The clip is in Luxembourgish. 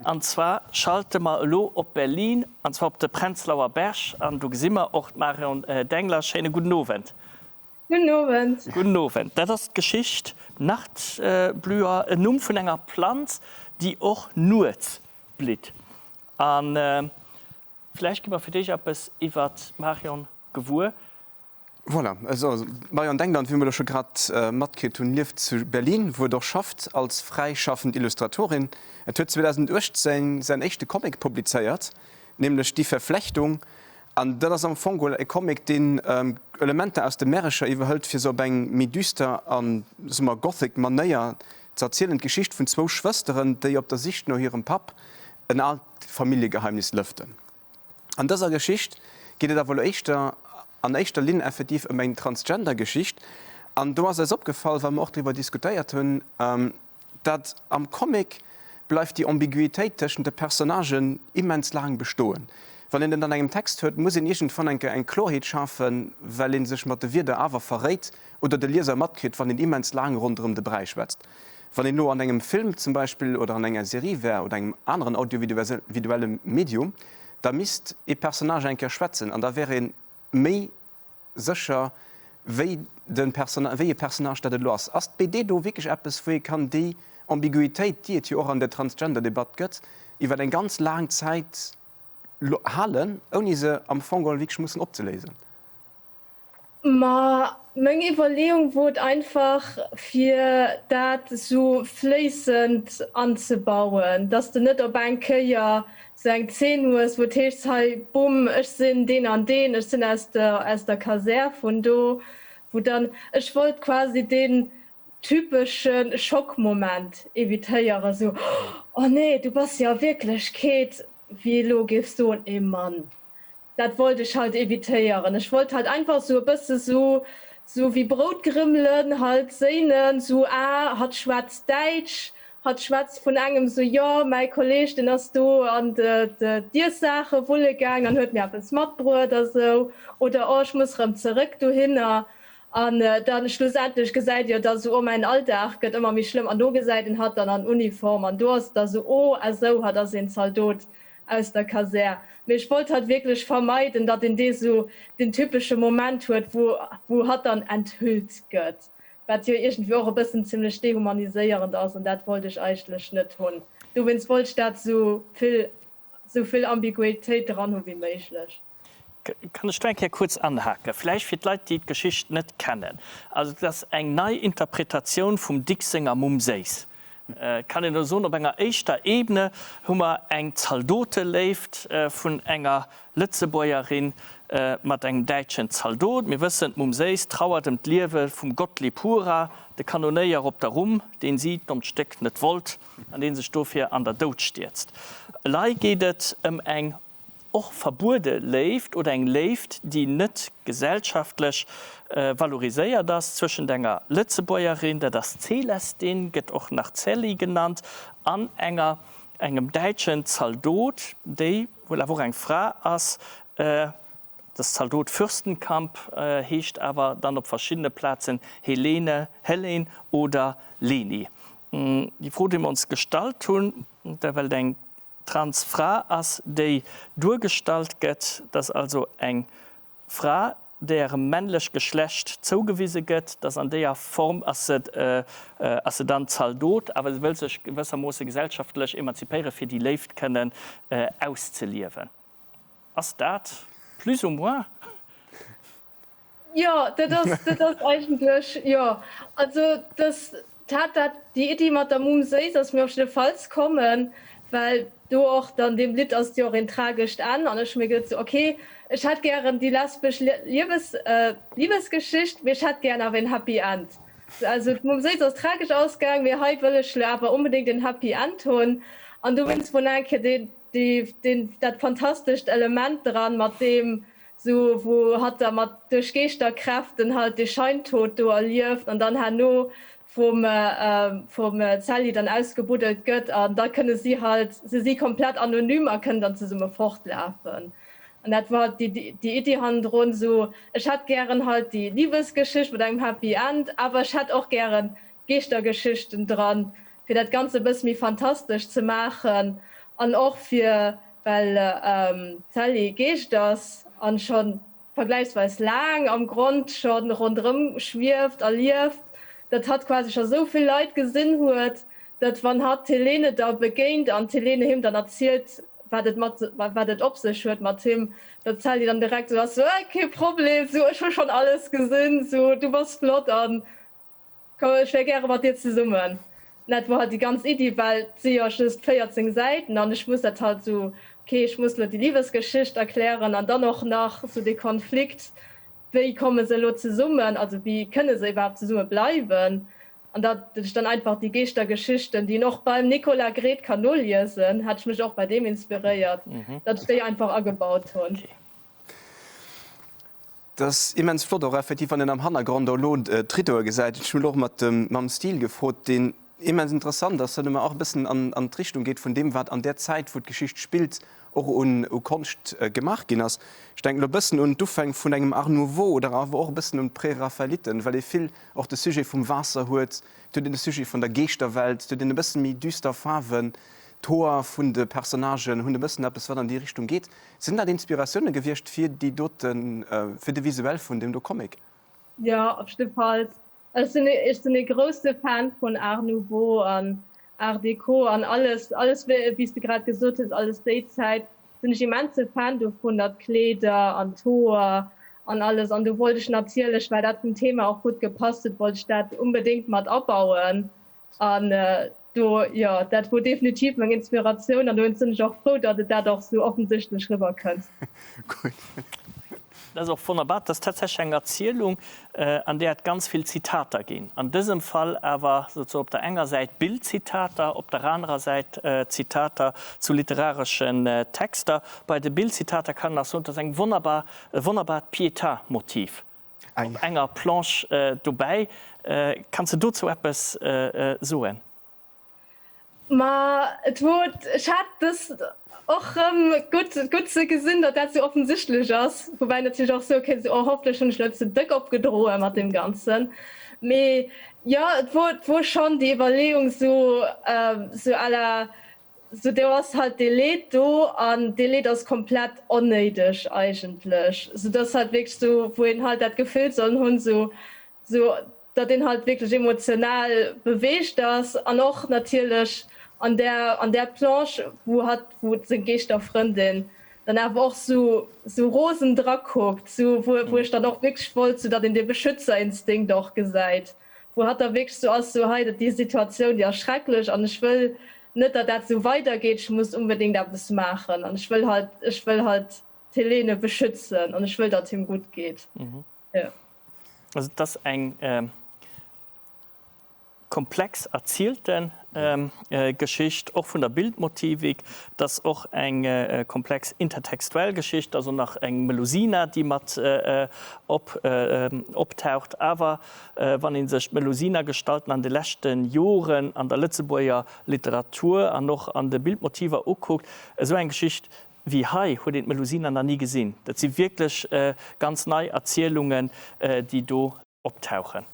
An zwar schalte mer elo op Berlin, an zwar op de Prenzlauer Berg. An do gesi mer och d'Marion Dengler. Schéine gudden Owend. Gudden Owend. Gudden Owend. Dat ass d'Geschicht Nachtblüher, en Numm vun enger Planz, déi och nuets blitt. A vläicht gi mer fir d'éischt eppes iwwert d'Marion gewuer. Voilà, also d'Marion Dengler, wéi mer elo scho grad matkritt hunn, lieft zu Berlin, wou et och schafft als fräischaffend Illustratorin. Et huet 2018 säin éischte Comic publizéiert, nämlech Die Verflechtung. An dat ass am Fong geholl e Comic, deen Elementer aus de Märecher iwwerhëlt, fir se op eng méi düster a, soe mer, gothic Manéier ze erzielen. D'Geschicht vun zwou Schwësteren, déi op der Sich no hirem Papp en aalt Familljegeheimnis lëften. An dëser Geschicht geet et awer elo éischter an éischter Linn effektiv ëm eng Transgender-Geschicht. An do ass eis opgefall, wa mer och driwwer diskutéiert hunn, dat am Comic bleift déi Ambiguitéit tëschent de Personnagen immens laang bestoen. Wann een et an engem Text huet, muss een iergendwann eng Kéier eng Klorheet schafen, well ee sech mat de Wierder awer verréit oder de Lieser matkritt, wann een immens laang ronderëm de Bräi schwätzt. Wann een elo an engem Film zum Beispill oder an enger Serie wär oder engem aneren audiovisuelle Medium, da misst ee Personnage eng Kéier schwätzen an da wär ee méi sécher, wéi de Personnage, wéi e Personnage dat elo ass. Ass d'BD do wierklech eppes, wou ee kann déi Ambiguitéit, déi et jo och an der Transgender-Debatt gëtt, iwwer eng ganz laang Zäit halen, ouni se am Fong geholl wierklech mussen opzeléisen? Ma meng Iwwerleeung wor et einfach fir dat sou fléissend anzebauen, dass de net op eng Kéier sou eng Zeen hues wou et heescht, hei bumm, ech sinn deen an deen, ech sinn aus der aus der Kasär vun do, wou dann, ech wollt quasi deen typesche Schockmoment evitéieren, sou, oh nee, du bass jo a Wierklechkeet, wéi elo géif soen, ee Mann. Dat wollt ech halt evitéieren. Ech wollt halt einfach sou e bësse sou, sou wéi Broutgrimmelen halt séinen, sou, ah, hatt schwätzt Däitsch, hatt schwätzt vun engem, sou, jo, mäi Kolleg, deen ass do an d'Iessaache wulle gaang an huet mir eppes matbruet a sou, oder, oh, ech muss rëm zeréck dohinner. An dann schlussendlech gesäit jo da sou, oh, mäin Alldag gëtt ëmmer méi schlëmm, an do gesäit en hatt dann an Uniform an do ass et da sou, oh, a sou, hatt ass een Zaldot. aus der Kasär, mee ech wollt halt wierklech vermeiden, datt een dee sou den typesche Moment huet, wou wou hatt dann enthüllt gëtt, wat jo iergendwéi och e bëssen zimlech dehumaniséierend ass, an dat wollt ech eigentlech net hunn. Dowéinst wollt ech dat sou vill sou vill Ambiguitéit dran hu wéi méiglech. Kann ech do eng Kéier kuerz anhaken? Vläicht fir d'Leit, déi d'Geschicht net kennen. Also et ass eng nei Interpretatioun vum Dicks senger Mumm Séiss. Et kann een elo soen, op enger éischter Ebene hu mer eng Zaldoteléift vun enger Lëtzebuergerin mat engem däitschen Zaldot. Mir wëssen, d'Mumm Séiss trauert ëm d'Liewe vum Gottlieb Hura, de Kanonéier op der Rumm, deen si, dommt Stéck, net wollt an dee sech dofir an der Doud stierzt. Elei geet et ëm eng och verbuede Léift oder eng Léift, déi net gesellschaftlech valoriséiert ass, zwëschent enger Lëtzebuergerin, dat ass d'Célestine, gëtt och nach Célie genannt, an enger engem däitschen Zaldot, déi wuel awer och eng Fra ass, das Zaldot Fürstenkamp heescht awer dann op verschiddene Plazen Helene, Helen oder Leni. Déi Fro, déi mer ons gestallt hunn, da well et eng Trans Fra ass, déi duergestallt gëtt, dass also eng Fra, därem männlech Geschlecht zougewise gëtt, dass an deeër Form ass se, ass se dann Zaldot, awer se wëll sech gewëssermoosse gesellschaftlech emanzipéiere fir déi Léift kënnen auszeliewen. Ass dat plus ou moins? Jo, dat ass, dat ass eigentlech, jo. Also dass dat, dat, déi Iddi mat der Mumm Séiss ass mir op jiddefalls kommen, well do och dann deem Lidd ass jo och een tragescht Enn an ech hu mir geduet sou, okay, ech hätt gären déi lesbesch Liebes, Liebesgeschicht, mee ech hätt gären awer een Happy End. Also d'Mumm Séiss ass tragesch ausgaang, mee hei wëll ech lo awer onbedéngt een Happy End hunn an dowéinst wor nach eng Kéier deen, déi, deen, dat fantastescht Element dran mat deem, Sou wou hatt da mat duerch Geeschterkräften halt dee Scheintod do erlieft an dann herno vum vum Sally dann ausgebuddelt gëtt an da kënne si halt, se si komplett anonym a kënnen dann zesumme fortlafen. An dat war halt déi déi Iddi hannendrun, sou ech hätt gären halt déi Libesgeschicht mat engem Happy End, awer ech hätt och gären Geeschtergeschichten dran, fir dat Ganze e bësse méi fantastesch ze maachen. An och fir, well d'Sally e Geescht ass an scho vergläichsweis laang am Grond scho ronderëm schwieft a lieft, datt hatt quasi scho sou vill Leit gesinn huet, datt wann hatt d'Helene da begéint an d'Helene him dann erzielt, wat et mat, wat et op sech huet mat him, datt d'Sally dann direkt sou ass, sou, Kee Problem, sou ech hu schonn alles gesinn, sou du bass flott an Komm, ech wär gäre mat dir zesummen. Dat wor halt déi ganz Iddi, well et si jo just 14 Säiten an ech muss dat halt sou, ok, ech muss lo déi Libesgeschicht erklären an dann och nach sou dee Konflikt, wéi komme se elo zesummen, also wéi kënne se iwwerhaapt zesumme bleiwen? An datt ech dann einfach déi Geeschtergeschichten, déi een och beim Nicolas Gredt kann noliesen, hat ech mech och bei deem inspiréiert, datt ech déi einfach agebaut hunn. Dat ass immens flott, och effektiv wann een am Hannergrond och elo d'Riddoe gesäit. Ech hunn elo och mat dem mam Stil gefrot, deen immens interessant ass, well e mer och e bëssen an an d'Richtung geet vun deem, wat an där Zäit, wou d'Geschicht spillt, och un u Konscht gemaach ginn ass. Ech denken elo e bëssen un d'Ufäng vun engem Art Nouveau oder awer och e bëssen un d'Präraphaeliten, well ee vill och de Sujet vum Waasser huet, et huet een de Sujet vun der Geeschterwelt, et huet een e bësse méi düster Faarwen, d'Hoer vun de Personnagen hunn e bëssen eppes, wat an déi Richtung geet. Sinn dat Inspiratioune gewiescht fir déi doten, fir de Visuel vun deem do Comic? Jo, op jiddefalls. Ech sinn ech sinn ee grousse Fan vun Art Nouveau an Art Déco an alles, alles wéi s de grad gesot hues, alles déi Zäit sinn ech immense Fan dovunner, d'Kleeder an d'Hoer an alles. An do wollt ech natierlech, well dat zum Thema och gutt gepasst huet, wollt ech dat unbedéngt mat abauen. An do, jo, dat wor definitiv meng Inspiratioun an dowéinst sinn ech och frou, datt et dat och sou offensichtlech riwwer kënnt. Gutt. Dat ass och wonnerbar. Dat ass tatsächlech eng Erzielung, an där et ganz vill Zitater ginn. An dësem Fall awer souzesoen op der enger Säit Bildzitater, op der anerer Säit Zitater zu literareschen Texter. Bei de Bildzitater kann een nach soen, et ass eng wonnerbar, e wonnerbart Pietà-Motiv. Op enger Planche dobäi. Kanns de dozou eppes soen? Ma et wor, ech hat dëst och rëm gutt, gutt ze gesinn, datt dat sou offensichtlech ass, woubäi natierlech och soe kéint, oh hofflech hunn ech net ze déck opgedroe mat deem Ganzen. Mee jo, et wor, et wor schonn déi Iwwerleeung sou, sou à la Sou do ass halt dee Leed do an dee Leed ass komplett onnéideg eigentlech. Sou dass halt wierklech sou wou een halt dat Gefill soll hunn, sou sou datt een halt wierklech emotional beweegt ass an och natierlech an där an där Planche wou hatt wou seng Geeschterfrëndin dann awer och sou sou rosen drakuckt, sou wou wou ech dann och wierklech wollt sou datt een dee Beschützerinstinkt och gesäit. wou hatt da wierklech sou ass, sou hei, déi Situatioun, déi ass schrecklech an ech wëll net, datt dat sou weidergeet, ech muss unbedéngt eppes maachen an ech wëll halt, ech wëll halt d'Helene beschützen an ech wëll, datt him gutt geet. Jo. Also et ass eng komplex erzielte Geschicht, och vun der Bildmotivik. Et ass och eng komplex intertextuell Geschicht, also nach eng Melusina, déi mat optaucht. Awer wann ee sech d'Melusina-Gestalten an de leschte Joren an der Lëtzebuerger Literatur an och an de Bildmotiver ukuckt, esou eng Geschicht wéi hei huet een d'Melusina nach ni gesinn. Dat si wierklech ganz nei Erzielungen, déi do optauchen.